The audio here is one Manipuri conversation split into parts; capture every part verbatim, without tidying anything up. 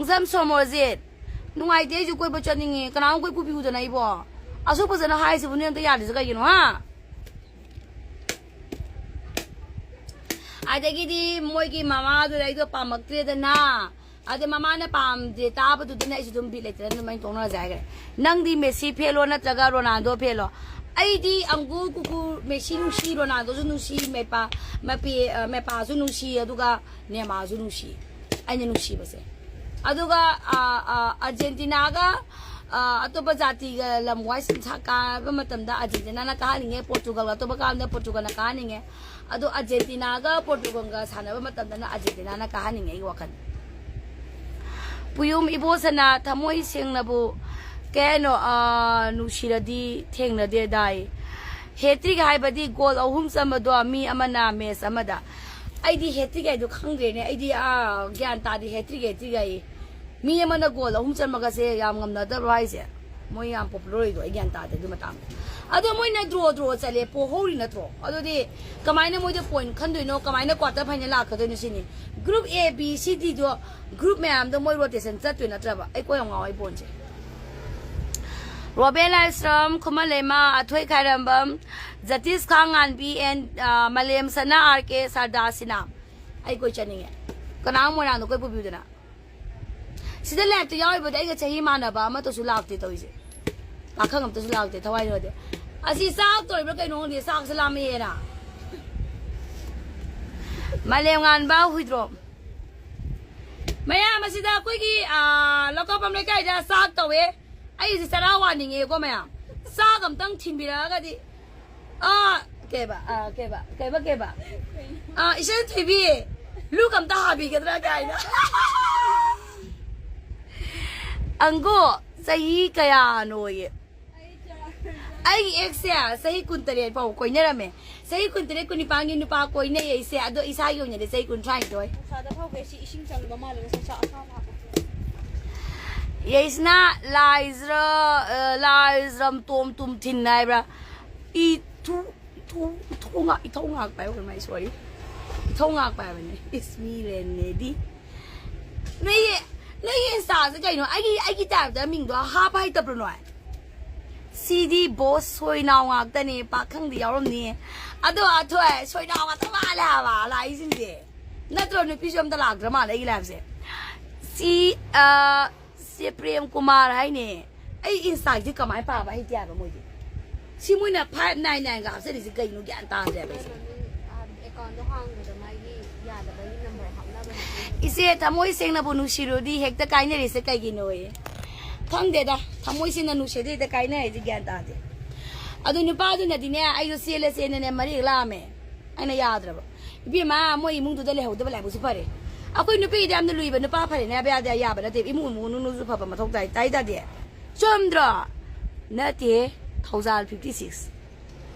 ꯁꯝ ꯁꯣꯃꯣꯔꯖꯤꯠ, ꯅꯨꯡꯉꯥꯏꯇꯦ, ꯑꯩꯁꯨ ꯀꯣꯏꯕ ꯆꯠꯅꯤꯡꯉꯦ, ꯀꯅꯥꯝ ꯀꯣꯏ ꯄꯨꯕꯤꯌꯨꯗꯅ ꯑꯩꯕꯣ? ꯑꯁꯨꯛ ꯐꯖꯅ ꯍꯥꯏꯁꯤꯕꯨ ꯅꯣꯏ ꯑꯝꯇ ꯌꯥꯗ꯭ꯔꯤꯁꯦ ꯀꯩꯒꯤꯅꯣ, ꯍꯥ? ꯑꯗꯒꯤꯗꯤ ꯃꯣꯏꯒꯤ ꯃꯃꯥꯗꯨꯗ ꯑꯩꯗꯣ ꯄꯥꯝꯃꯛꯇ꯭ꯔꯦꯗꯅ, ꯑꯗꯩ ꯃꯃꯥꯅ ꯄꯥꯝꯗꯦ ꯇꯥꯕꯗꯨꯗꯅ ꯑꯩꯁꯨ ꯑꯗꯨꯝ ꯕꯤꯠ ꯂꯩꯇꯅ ꯑꯗꯨꯝ ꯑꯩꯅ ꯇꯣꯛꯅꯔꯁꯦ ꯍꯥꯏꯈ꯭ꯔꯦ꯫ ꯅꯪꯗꯤ ꯃꯦꯁꯤ ꯐꯦꯂꯣ ꯅꯠꯇ꯭ꯔꯒ ꯔꯣꯅꯥꯜꯗꯣ ꯐꯦꯂꯣ? ꯑꯩꯗꯤ ꯑꯪꯒꯨ ꯀꯨꯀꯨ ꯃꯦꯁꯤ ꯅꯨꯡꯁꯤ, ꯔꯣꯅꯥꯜꯗꯣꯁꯨ ꯅꯨꯡꯁꯤ, ꯃꯦꯄꯥ, ꯃꯄꯦ-, ꯑ, ꯃꯦꯄꯥꯁꯨ ꯅꯨꯡꯁꯤ, ꯑꯗꯨꯒ ꯅꯦꯃꯥꯔꯁꯨ ꯅꯨꯡꯁꯤ꯫ ꯑꯩꯅ ꯅꯨꯡꯁꯤꯕꯁꯦ꯫ ꯑꯗꯨꯒ, ꯑ, ꯑ, ꯑꯥꯔꯖꯦꯟꯇꯤꯅꯥꯒ, ꯑ, ꯑꯇꯣꯞꯄ ꯖꯥꯇꯤꯒ ꯂꯝ ꯋꯥꯏ ꯁꯤꯟ ꯁꯥ-, ꯀꯥꯕ ꯃꯇꯝꯗ ꯑꯥꯔꯖꯦꯟꯇꯤꯅꯥꯅ ꯀꯥꯍꯟꯅꯤꯡꯉꯦ, ꯄꯣꯔꯇꯨꯒꯜꯒ ꯑꯇꯣꯞꯄ ꯀꯥꯕꯗ ꯄꯣꯔꯇꯨꯒꯜꯅ ꯀꯥꯍꯟꯅꯤꯡꯉꯦ꯫ ꯑꯗꯣ ꯑꯥꯔꯖꯦꯟꯇꯤꯅꯥꯒ ꯄꯣꯔꯇꯨꯒꯜꯒ ꯁꯥꯟꯅꯕ ꯃꯇꯝꯗꯅ ꯑꯥꯔꯖꯦꯟꯇꯤꯅꯥꯅ ꯀꯥꯍꯟꯅꯤꯡꯉꯦ ꯑꯩꯒꯤ ꯋꯥꯈꯜ꯫ ꯄꯨꯌꯨꯝ ꯏꯕꯣꯁꯅꯥ, ꯊꯃꯣꯏ ꯁꯦꯡꯅꯕꯨ ꯀꯩ ꯍꯥꯏꯅꯣ, ꯑ, ꯅꯨꯡꯁꯤꯔꯗꯤ ꯊꯦꯡꯅꯗꯦ ꯗꯥꯏ꯫ ꯍꯦꯇ꯭ꯔꯤꯛ ꯍꯥꯏꯕꯗꯤ ꯒꯣꯜ ꯑꯍꯨꯝ ꯆꯟꯕꯗꯣ ꯃꯤ ꯑꯃꯅ ꯃꯦꯁ ꯑꯃꯗ꯫ ꯑꯩꯗꯤ ꯍꯦꯇ꯭ꯔꯤꯛ ꯍꯥꯏꯗꯣ ꯈꯪꯗ꯭ꯔꯦꯅꯦ꯫ ꯑꯩꯗꯤ, ꯑ, ꯒ꯭ꯌꯥꯟ ꯇꯥꯗꯦ ꯍꯦꯇ꯭ꯔꯤꯛ, ꯍꯦꯇ꯭ꯔꯤꯛ ꯍꯥꯏꯌꯦ꯫ ꯃꯤ ꯑꯃꯅ ꯒꯣꯜ ꯑꯍꯨꯝ ꯆꯟꯕꯒꯁꯦ ꯌꯥꯝ ꯉꯝꯅꯗꯕ꯭ꯔꯣ ꯍꯥꯏꯁꯦ? ꯃꯣꯏ ꯌꯥꯝ ꯄꯣꯄꯨꯂꯔ ꯑꯣꯏꯗꯣ ꯑꯩ ꯒ꯭ꯌꯥꯟ ꯇꯥꯗꯦ ꯑꯗꯨ ꯃꯇꯥꯡꯗ꯫ ꯑꯗꯣ ꯃꯣꯏꯅ ꯗ꯭ꯔꯣ ꯗ꯭ꯔꯣ ꯆꯠꯂꯦ, ꯄꯣꯍꯧꯔꯤ ꯅꯠꯇ꯭ꯔꯣ? ꯑꯗꯨꯗꯤ ꯀꯃꯥꯏꯅ ꯃꯣꯏꯗ ꯄꯣꯏꯟ ꯈꯟꯗꯣꯏꯅꯣ, ꯀꯃꯥꯏꯅ ꯀ꯭ꯋꯥꯇꯔ ꯐꯥꯏꯅꯦꯜ ꯂꯥꯛꯀꯗꯣꯏꯅꯣ ꯁꯤꯅꯤ꯫ ꯒ꯭ꯔꯨꯞ ꯑꯦ, ꯕꯤ, ꯁꯤ, ꯗꯤꯗꯣ ꯒ꯭ꯔꯨꯞ ꯃꯌꯥꯝꯗꯣ ꯃꯣꯏ ꯔꯣꯇꯦꯁꯟ ꯆꯠꯇꯣꯏ ꯅꯠꯇ꯭ꯔꯕ? ꯑꯩ ꯀꯣꯏ ꯌꯥꯝ ꯉꯥꯎꯋꯦ ꯕꯣꯟꯁꯦ꯫ ꯔꯣꯕꯦꯟ ꯂꯥꯏꯁ꯭ꯔꯝ, ꯈꯨꯃꯟ ꯂꯩꯃ, ꯑꯊꯣꯏ ꯈꯥꯏꯔꯝꯕꯝ, ꯖꯇꯤꯁ ꯈꯥꯡꯉꯥꯟꯕꯤ, ꯑꯦꯟ, ꯑ, ꯃꯥꯂꯦꯝ ꯁꯅꯥ, ꯑꯥꯔ ꯀꯦ ꯁꯔꯗꯥ ꯁꯤꯅꯥ꯫ ꯑꯩ ꯀꯣꯏ ꯆꯠꯅꯤꯡꯉꯦ꯫ ꯀꯅꯥ ꯃꯣꯏꯔꯥꯡꯗ ꯀꯣꯏ ꯄꯨꯕꯤꯌꯨꯗꯅ? ꯁꯤꯗ ꯂꯥꯏꯞꯇ ꯌꯥꯎꯔꯤꯕꯗꯤ ꯑꯩꯒ ꯆꯍꯤ ꯃꯥꯟꯅꯕ ꯑꯃꯠꯇꯁꯨ ꯂꯥꯛꯇꯦ ꯇꯧꯔꯤꯁꯦ꯫ ꯄꯥꯈꯪ ꯑꯝꯇꯁꯨ ꯂꯥꯛꯇꯦ, ꯊꯋꯥꯏ ꯅꯨꯡꯉꯥꯏꯇꯦ꯫ ꯑꯁꯤ ꯆꯥꯛ ꯇꯧꯔꯤꯕ꯭ꯔꯥ ꯀꯩꯅꯣ ꯈꯪꯗꯦ, ꯆꯥꯛꯁꯦ ꯂꯥꯝꯃꯛꯑꯦꯅ꯫ ꯃꯥꯂꯦꯝ ꯉꯥꯟꯕ ꯍꯨꯏꯗ꯭ꯔꯣꯝ꯫ ꯃꯌꯥꯝ ꯑꯁꯤꯗ ꯑꯩꯈꯣꯏꯒꯤ, ꯑꯥ, ꯂꯧꯀꯥꯄꯝ ꯂꯩꯀꯥꯏꯗ ꯆꯥꯛ ꯇꯧꯋꯦ꯫ ꯑꯩꯁꯦ ꯆꯔꯥ ꯋꯥꯅꯤꯡꯉꯦꯀꯣ ꯃꯌꯥꯝ꯫ ꯆꯥꯛ ꯑꯝꯇꯪ ꯊꯤꯟꯕꯤꯔꯛꯑꯒꯗꯤ꯫ ꯑꯥ, ꯀꯩꯕ, ꯑꯥ, ꯀꯩꯕ, ꯀꯩꯕ, ꯀꯩꯕ? ꯑꯥ, ꯏꯆꯟ ꯊꯣꯏꯕꯤ, ꯂꯨꯛ ꯑꯝꯇ ꯍꯥꯕꯤꯒꯗ꯭ꯔꯥ ꯀꯥꯏꯅ꯫ ꯑꯪꯒꯣ, ꯆꯍꯤ ꯀꯌꯥꯅꯣꯌꯦ? ꯑꯩꯒꯤ ꯑꯦꯛꯁꯁꯦ ꯆꯍꯤ ꯀꯨꯟꯇꯔꯦꯠ ꯐꯥꯎ ꯀꯣꯏꯅꯔꯝꯃꯦ꯫ ꯆꯍꯤ ꯀꯨꯟꯇꯔꯦꯠ, ꯀꯨꯟꯅꯤꯄꯥꯟꯒꯤ ꯅꯨꯄꯥ ꯀꯣꯏꯅꯩ ꯑꯩꯁꯦ, ꯑꯗꯣ ꯏꯁꯥꯒꯤ ꯑꯣꯏꯅꯗꯤ ꯆꯍꯤ ꯀꯨꯟꯊ꯭ꯔꯥ ꯅꯤꯊꯣꯏ꯫ ꯅꯨꯡꯁꯥꯗ ꯐꯧꯒꯦ ꯁꯤ ꯏꯁꯤꯡ ꯆꯪꯕ ꯃꯥꯜꯂꯦ, ꯉꯁꯥꯏ ꯆꯥꯛ ꯑꯁꯥꯕ ꯍꯥꯞꯄ꯫ ꯌꯥꯏꯁꯅꯥ ꯂꯥꯏꯖ꯭ꯔ-, ꯑ, ꯂꯥꯏꯖ꯭ꯔꯝ ꯇꯣꯝ ꯇꯨꯝ ꯊꯤꯟ ꯍꯥꯏꯕ꯭ꯔꯥ? ꯏꯊꯨ, ꯏꯊꯨ, ꯏꯊꯧ ꯉꯥꯛ-, ꯏꯊꯧ ꯉꯥꯛꯄ ꯍꯥꯏꯕ ꯀꯩꯅꯣ, ꯑꯩ sorry꯫ ꯏꯊꯧ ꯉꯥꯛꯄ ꯍꯥꯏꯕꯅꯦ꯫ It's me, ꯔꯦꯟꯅꯦꯗꯤ꯫ ꯅꯣꯏꯒꯤ, ꯅꯣꯏꯒꯤ ꯑꯁꯤ ꯀꯩꯅꯣ? ꯑꯩꯒꯤ ꯑꯩꯒꯤ ꯇꯥꯏꯞꯇ ꯃꯤꯡꯗꯣ ꯍꯥꯞꯄ ꯍꯩꯇꯕ꯭ꯔꯣ ꯅꯣꯏ? ꯁꯤꯗꯤ ꯕꯣꯁ ꯁꯣꯏꯅꯥꯎ ꯉꯥꯛꯇꯅꯦ, ꯄꯥꯈꯪꯗꯤ ꯌꯥꯎꯔꯝꯅꯤ꯫ ꯑꯗꯣ ꯑꯊꯣꯏ ꯁꯣꯏꯅꯥꯎ ꯉꯥꯛꯇ ꯃꯥꯜꯂꯦ ꯍꯥꯏꯕ ꯂꯥꯛꯏꯁꯤꯡꯁꯦ꯫ ꯅꯠꯇ꯭ꯔꯣ? ꯅꯨꯄꯤꯁꯨ ꯑꯝꯇ ꯂꯥꯛꯇ꯭ꯔ ꯃꯥꯜꯂꯦ ꯑꯩꯒꯤ ꯂꯥꯏꯐꯁꯦ꯫ ꯁꯤ ꯑ, ꯁꯤ ꯄ꯭ꯔꯦꯝ ꯀꯨꯃꯥꯔ ꯍꯥꯏꯅꯦ꯫ ꯑꯩ ꯏꯟꯁꯇꯥꯒꯤꯗꯤ ꯀꯃꯥꯏꯅ ꯄꯥꯕ ꯍꯩꯇꯦ ꯍꯥꯏꯕ ꯃꯣꯏꯗꯤ꯫ ꯁꯤ ꯃꯣꯏꯅ ꯐꯥꯏꯚ ꯅꯥꯏꯟ ꯅꯥꯏꯟꯒ ꯍꯥꯞꯆꯜꯂꯤꯁꯦ ꯀꯩꯅꯣ? ꯒ꯭ꯌꯥꯟ ꯇꯥꯗ꯭ꯔꯦꯕ ꯑꯩꯁꯦ꯫ ꯑꯦꯀꯥꯎꯟꯗꯣ ꯍꯥꯡꯕꯗ ꯃꯥꯒꯤ ꯌꯥꯗꯕꯒꯤ ꯅꯝꯕꯔ ꯍꯥꯞꯅꯕꯅꯦ꯫ ꯏꯆꯦ, ꯊꯃꯣꯏ ꯁꯦꯡꯅꯕꯨ ꯅꯨꯡꯁꯤꯔꯨꯔꯗꯤ ꯍꯦꯛꯇ ꯀꯥꯏꯅꯔꯤꯁꯦ ꯀꯩꯒꯤꯅꯣꯌꯦ? ꯈꯪꯗꯦꯗ, ꯊꯃꯣꯏ ꯁꯦꯡꯅ ꯅꯨꯡꯁꯤꯔꯗꯤ ꯍꯦꯛꯇ ꯀꯥꯏꯅꯔꯤꯁꯦ ꯒ꯭ꯌꯥꯟ ꯇꯥꯗꯦ꯫ ꯑꯗꯨ ꯅꯨꯄꯥꯗꯨꯅꯗꯤꯅꯦ, ꯑꯩꯗꯣ ꯆꯦꯜꯂꯦ ꯆꯦꯜꯂꯦꯅꯦ ꯃꯔꯤ ꯍꯦꯛ ꯂꯥꯛꯑꯝꯃꯦ꯫ ꯑꯩꯅ ꯌꯥꯗ꯭ꯔꯕ꯫ ꯏꯕꯦꯝꯃ, ꯃꯣꯏ ꯏꯃꯨꯡꯗꯨꯗ ꯂꯩꯍꯧꯗꯕ ꯂꯥꯏꯕꯛꯁꯨ ꯐꯔꯦ꯫ ꯑꯩꯈꯣꯏ ꯅꯨꯄꯤꯒꯤꯗꯤ ꯌꯥꯝꯅ ꯂꯨꯏꯕ, ꯅꯨꯄꯥ ꯐꯔꯦꯅꯦ ꯍꯥꯏꯕ ꯌꯥꯗꯦ, ꯌꯥꯕ ꯅꯠꯇꯦ꯫ ꯏꯃꯨꯡ ꯃꯅꯨꯡꯁꯨ ꯐꯕ ꯃꯊꯧ ꯇꯥꯏ, ꯇꯥꯏ ꯇꯥꯗꯦ꯫ ꯆꯨꯝꯗ꯭ꯔꯣ? ꯅꯠꯇꯦ, ꯊꯧꯖꯥꯜ ꯐꯤꯐꯇꯤ ꯁꯤꯛꯁ꯫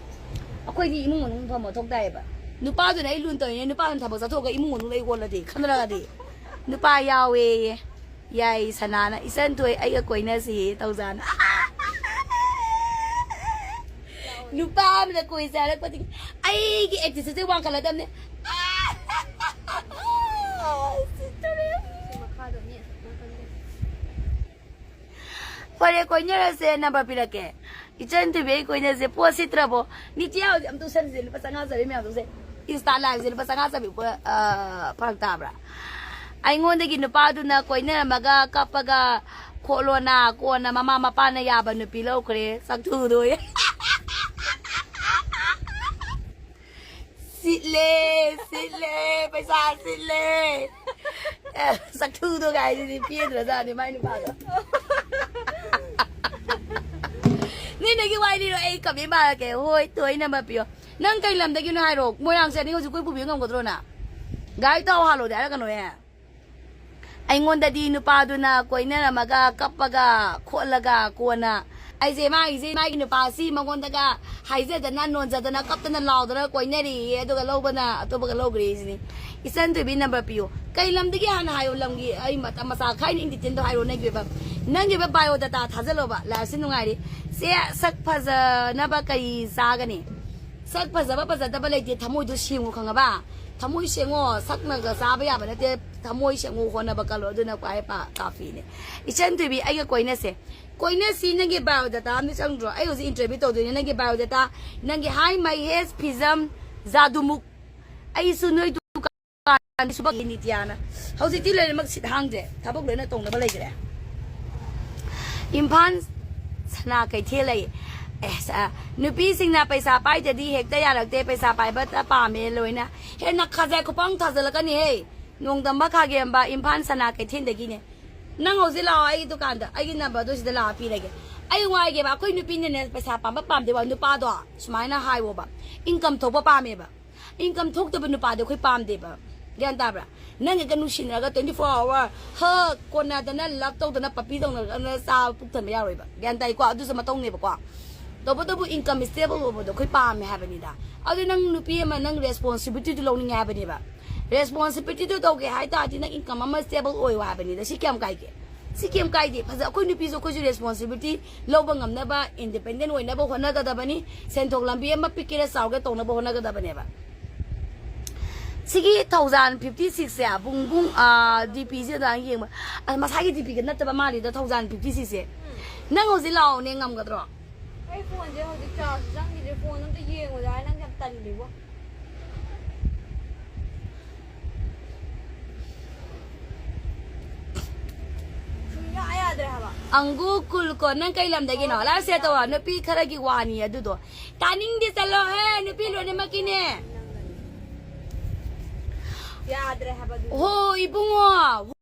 ꯑꯩꯈꯣꯏꯗꯤ ꯏꯃꯨꯡ ꯃꯅꯨꯡ ꯐꯕ ꯃꯊꯧ ꯇꯥꯏꯌꯦꯕ꯫ ꯅꯨꯄꯥꯗꯨꯅ ꯑꯩ ꯂꯨꯅ ꯇꯧꯔꯤꯅꯦ, ꯅꯨꯄꯥꯗꯨꯅ ꯊꯕꯛ ꯆꯠꯊꯣꯛꯑꯒ ꯏꯃꯨꯡ ꯃꯅꯨꯡ ꯑꯩ ꯑꯣꯜꯂꯗꯤ, ꯈꯟꯅꯔꯛꯑꯗꯤ꯫ ꯅꯨꯄꯥ ꯌꯥꯎꯋꯦꯌꯦ꯫ ꯌꯥꯏ, ꯁꯅꯥꯅ, "ꯏꯆꯟ ꯊꯣꯏ, ꯑꯩꯒ ꯀꯣꯏꯅꯁꯤ" ꯇꯧꯖꯥꯅ꯫ ꯅꯨꯄꯥ ꯑꯃꯅ ꯀꯣꯏꯁꯦ ꯍꯥꯏꯔꯛꯄꯗꯒꯤ ꯑꯩꯒꯤ ꯑꯦꯇꯤꯆꯨꯠꯁꯦ ꯋꯥꯡꯈꯠꯂꯗꯕꯅꯦ꯫ ꯁꯤ ꯃꯈꯥꯗ ꯃꯤ ꯑꯁꯨꯛ ꯅꯥꯀꯟꯗ꯫ ꯐꯔꯦ, ꯀꯣꯏꯅꯔꯁꯦ, ꯅꯝꯕꯔ ꯄꯤꯔꯛꯀꯦ꯫ ꯏꯆꯟ ꯊꯣꯏꯕꯤ, ꯑꯩ ꯀꯣꯏꯅꯁꯦ꯫ ꯄꯣꯠ ꯁꯤꯠꯇ꯭ꯔꯕꯣ? ꯅꯤꯇꯤ ꯍꯧꯖꯤꯛ ꯑꯝꯇ ꯎꯁꯟꯁꯦ, ꯂꯨꯄꯥ ꯆꯥꯝꯃꯉꯥ ꯆꯥꯝꯃꯔꯤ ꯃꯌꯥꯝꯗꯣ ꯎꯁꯦ꯫ ꯏꯟꯁꯇꯥ ꯂꯥꯏꯚꯁꯦ ꯂꯨꯄꯥ ꯆꯥꯝꯃꯉꯥ ꯆꯥꯝꯃꯔꯤ ꯄꯣꯠ, ꯑ, ꯐꯔꯛ ꯇꯥꯕ꯭ꯔꯥ? ꯑꯩꯉꯣꯟꯗꯒꯤ ꯅꯨꯄꯥꯗꯨꯅ ꯀꯣꯏꯅꯔꯝꯃꯒ ꯀꯞꯄꯒ ꯈꯣꯠꯂꯣꯅ ꯀꯣꯟꯅ ꯃꯃꯥ ꯃꯄꯥꯅ ꯌꯥꯕ ꯅꯨꯄꯤ ꯂꯧꯈ꯭ꯔꯦ꯫ ꯆꯥꯛꯊꯨꯗꯣ꯫ ꯁꯤꯠꯂꯦ, ꯁꯤꯠꯂꯦ, ꯄꯩꯁꯥ ꯁꯤꯠꯂꯦ꯫ ꯑꯦ, ꯆꯥꯛꯊꯨꯗꯣ ꯀꯥꯏꯗꯨꯗꯤ ꯄꯦꯟꯗ꯭ꯔꯖꯥꯠꯅꯤ ꯃꯥꯏ ꯅꯨꯄꯥꯗꯣ꯫ ꯅꯣꯏ ꯅꯪꯒꯤ ꯋꯥꯔꯤ ꯂꯤꯔꯣ, ꯑꯩ ꯀꯃꯦꯟ ꯄꯥꯔꯛꯀꯦ꯫ ꯍꯣꯏ, ꯇꯣꯏ ꯅꯝꯕ ꯄꯤꯌꯣ꯫ ꯅꯪ ꯀꯩ ꯂꯝꯗꯒꯤꯅꯣ ꯍꯥꯏꯔꯣ? ꯃꯣꯏꯔꯥꯡ ꯆꯠꯅꯤ ꯍꯧꯖꯤꯛ ꯀꯣꯏ ꯄꯨꯕꯤꯕ ꯉꯝꯒꯗ꯭ꯔꯣ ꯅꯪ? ꯒꯥꯔꯤ ꯊꯥꯎ ꯍꯥꯜꯂꯣꯗꯤ ꯍꯥꯏꯔꯛꯀꯅꯨꯍꯦ꯫ ꯑꯩꯉꯣꯟꯗꯗꯤ ꯅꯨꯄꯥꯗꯨꯅ ꯀꯣꯏꯅꯔꯝꯃꯒ ꯀꯞꯄꯒ ꯈꯣꯠꯂꯒ ꯀꯣꯟꯅ ꯑꯩꯁꯦ ꯃꯥꯒꯤꯁꯦ ꯃꯥꯒꯤ ꯅꯨꯄꯥꯁꯤ ꯃꯉꯣꯟꯗꯒ ꯍꯥꯏꯖꯗꯅ ꯅꯣꯟꯖꯗꯅ ꯀꯞꯇꯅ ꯂꯥꯎꯗꯅ ꯀꯣꯏꯅꯔꯤꯌꯦ, ꯑꯗꯨꯒ ꯂꯧꯕꯅ ꯑꯇꯣꯞꯄꯒ ꯂꯧꯈ꯭ꯔꯦ ꯁꯤꯅꯤ꯫ ꯏꯆꯟ ꯊꯣꯏꯕꯤ ꯅꯝꯕꯔ ꯄꯤꯌꯨ꯫ ꯀꯩ ꯂꯝꯗꯒꯤ ꯍꯥꯟꯅ ꯍꯥꯏꯌꯣ, ꯂꯝꯒꯤ ꯑꯩ ꯃꯇꯝ ꯃꯆꯥ ꯈꯥꯏꯅ ꯏꯟꯗꯤꯇꯦꯟꯗꯣ ꯍꯥꯏꯔꯣ, ꯅꯪꯒꯤ ꯑꯣꯏꯕ ꯅꯪꯒꯤ ꯑꯣꯏꯕ ꯕꯥꯏꯑꯣ ꯗꯇꯥ ꯊꯥꯖꯜꯂꯣꯕ꯫ ꯂꯥꯏꯐꯁꯦ ꯅꯨꯡꯉꯥꯏꯔꯤ꯫ ꯆꯦ, ꯁꯛ ꯐꯖꯅꯕ ꯀꯔꯤ ꯆꯥꯒꯅꯤ? ꯁꯛ ꯐꯖꯕ ꯐꯖꯗꯕ ꯂꯩꯇꯦ, ꯊꯃꯣꯏꯗꯣ ꯁꯦꯡꯉꯨ, ꯈꯪꯉꯕ? ꯊꯃꯣꯏ ꯁꯦꯡꯉꯣ, ꯁꯛꯅꯒ ꯆꯥꯕ ꯌꯥꯕ ꯅꯠꯇꯦ꯫ ꯊꯃꯣꯏ ꯁꯦꯡꯉꯨ ꯍꯣꯠꯅꯕ ꯀꯜꯂꯣ, ꯑꯗꯨꯅ ꯈ꯭ꯋꯥꯏ ꯄꯥ-, ꯀꯥꯐꯤꯅꯦ꯫ ꯏꯆꯟ ꯊꯣꯏꯕꯤ, ꯑꯩꯒ ꯀꯣꯏꯅꯁꯦ꯫ ꯀꯣꯏꯅꯁꯤ, ꯅꯪꯒꯤ biodata ꯑꯃꯗꯤ ꯆꯪꯗ꯭ꯔꯣ? ꯑꯩ ꯍꯧꯖꯤꯛ interview ꯇꯧꯗꯣꯏꯅꯦ, ꯅꯪꯒꯤ biodata, ꯅꯪꯒꯤ height, height, ꯐꯤꯖꯝ, ꯖꯥꯗꯨꯃꯨꯛ꯫ ꯑꯩꯁꯨ ꯅꯣꯏ ꯗꯨꯀꯥꯟꯗ ꯁꯨꯕꯛ ꯅꯤꯇꯤꯌꯥꯅ꯫ ꯍꯧꯖꯤꯛꯇꯤ ꯂꯣꯏꯅꯃꯛ seat ꯍꯥꯡꯗ꯭ꯔꯦ, ꯊꯕꯛ ꯂꯣꯏꯅ ꯇꯧꯅꯕ ꯂꯩꯈ꯭ꯔꯦ꯫ ꯏꯝꯐꯥꯜ ꯁꯅꯥ ꯀꯩꯊꯦꯜ ꯂꯩ꯫ ꯑꯦ, ꯁ-, ꯅꯨꯄꯤꯁꯤꯡꯅ ꯄꯩꯁꯥ ꯄꯥꯏꯗ꯭ꯔꯗꯤ ꯍꯦꯛꯇ ꯌꯥꯔꯛꯇꯦ, ꯄꯩꯁꯥ ꯄꯥꯏꯕꯇ ꯄꯥꯝꯃꯦ ꯂꯣꯏꯅ꯫ ꯍꯦꯟꯅ ꯈꯖꯥꯏ ꯈꯨꯄꯥꯡ ꯊꯥꯖꯤꯜꯂꯛꯀꯅꯤꯍꯦ꯫ ꯅꯣꯡꯗꯝꯕ ꯈꯥꯒꯦꯝꯕ, ꯏꯝꯐꯥꯜ ꯁꯅꯥ ꯀꯩꯊꯦꯜꯗꯒꯤꯅꯦ꯫ ꯅꯪ ꯍꯧꯖꯤꯛ ꯂꯥꯛꯑꯣ ꯑꯩꯒꯤ ꯗꯨꯀꯥꯟꯗ, ꯑꯩꯒꯤ numberꯗꯣ ꯁꯤꯗ ꯂꯥꯛꯑ ꯄꯤꯔꯒꯦ꯫ ꯑꯩ ꯋꯥꯏꯒꯦꯕ, ꯑꯩꯈꯣꯏ ꯅꯨꯄꯤꯅꯅꯦ ꯄꯩꯁꯥ ꯄꯥꯝꯕ ꯄꯥꯝꯗꯦꯕ, ꯅꯨꯄꯥꯗꯣ ꯁꯨꯃꯥꯏꯅ ꯍꯥꯏꯋꯣꯕ, income ꯊꯣꯛꯄ ꯄꯥꯝꯃꯦꯕ꯫ Income ꯊꯣꯛꯇꯕ ꯅꯨꯄꯥꯗꯣ ꯑꯩꯈꯣꯏ ꯄꯥꯝꯗꯦꯕ꯫ ꯒ꯭ꯌꯥꯟ ꯇꯥꯕ꯭ꯔꯥ? ꯅꯪ ꯍꯦꯛꯇ ꯅꯨꯡꯁꯤꯅꯔꯒ twenty four hour ꯍꯛ ꯀꯣꯟꯅꯗꯅ love ꯇꯧꯗꯅ puppy ꯇꯧꯅꯗꯅ ꯆꯥꯕ ꯄꯨꯛ ꯊꯟꯕ ꯌꯥꯔꯣꯏꯕ꯫ ꯒ꯭ꯌꯥꯟ ꯇꯥꯏꯀꯣ? ꯑꯗꯨꯁꯨ ꯃꯇꯧꯅꯦꯕꯀꯣ꯫ ꯇꯧꯕꯇꯕꯨ income stable ꯑꯣꯏꯕꯗꯣ ꯑꯩꯈꯣꯏ ꯄꯥꯝꯃꯦ ꯍꯥꯏꯕꯅꯤꯗ꯫ ꯑꯗꯨ ꯅꯪ ꯅꯨꯄꯤ ꯑꯃ ꯅꯪ responsibilityꯗꯨ ꯂꯧꯅꯤꯡꯉꯦ ꯍꯥꯏꯕꯅꯦꯕ꯫ Responsibilityꯗꯨ ꯇꯧꯒꯦ ꯍꯥꯏ ꯇꯥꯔꯗꯤ ꯅꯪ income ꯑꯃ stable ꯑꯣꯏꯌꯣ ꯍꯥꯏꯕꯅꯤꯗ꯫ ꯁꯤ ꯀꯌꯥꯝ ꯀꯥꯏꯒꯦ? ꯁꯤ ꯀꯌꯥꯝ ꯀꯥꯏꯗꯦ꯫ ꯐꯖ-, ꯑꯩꯈꯣꯏ ꯅꯨꯄꯤꯁꯨ ꯑꯩꯈꯣꯏꯁꯨ responsibility ꯂꯧꯕ ꯉꯝꯅꯕ, independent ꯑꯣꯏꯅꯕ ꯍꯣꯠꯅꯒꯗꯕꯅꯤ꯫ ꯁꯦꯟꯊꯣꯛ ꯂꯝꯕꯤ ꯑꯃ ꯄꯤꯛꯀꯦꯔꯥ ꯆꯥꯎꯒꯦꯔꯥ ꯇꯧꯅꯕ ꯍꯣꯠꯅꯒꯗꯕꯅꯦꯕ꯫ ꯁꯤꯒꯤ ꯊꯧꯖꯥꯟ fifty sixꯁꯦ, ꯕꯨꯡ ꯕꯨꯡ, ꯑꯥ, DPꯁꯦ ꯑꯗꯨꯃꯥꯏꯅ ꯌꯦꯡꯕ꯫ ꯑ, ꯃꯁꯥꯒꯤ DPꯒ ꯅꯠꯇꯕ ꯃꯥꯜꯂꯤꯗ, ꯊꯧꯖꯥꯟ fifty sixꯁꯦ꯫ ꯅꯪ ꯍꯧꯖꯤꯛ ꯂꯥꯛꯑꯣꯅꯦ, ꯉꯝꯒꯗ꯭ꯔꯣ? ꯑꯩ phoneꯁꯦ ꯍꯧꯖꯤꯛ charge ꯆꯪꯈꯤꯗ꯭ꯔꯦ, phone ꯑꯝꯇ ꯌꯦꯡꯉꯨꯗ ꯍꯥꯏ, ꯅꯪ ꯌꯥꯝ ꯇꯜꯂꯤꯕꯣ꯫ ꯁꯨꯡꯌꯥ ꯌꯥꯗ꯭ꯔꯦ ꯍꯥꯏꯕ꯫ ꯑꯪꯒꯨ ꯀꯨꯜ ꯀꯣ, ꯅꯪ ꯀꯩ ꯂꯝꯗꯒꯤꯅꯣ? ꯂꯥꯏꯚ ꯁꯦ ꯇꯧꯔꯣ, ꯅꯨꯄꯤ ꯈꯔꯒꯤ ꯋꯥꯅꯤ ꯑꯗꯨꯗꯣ꯫ ꯇꯥꯅꯤꯡꯗꯦ, ꯆꯠꯂꯣꯍꯦ, ꯅꯨꯄꯤ ꯂꯣꯏꯅꯃꯛꯀꯤꯅꯦ꯫ ꯌꯥꯗ꯭ꯔꯦ ꯍꯥꯏꯕ ꯑꯗꯨ꯫ ꯍꯣ, ꯏꯕꯨꯡꯉꯣ꯫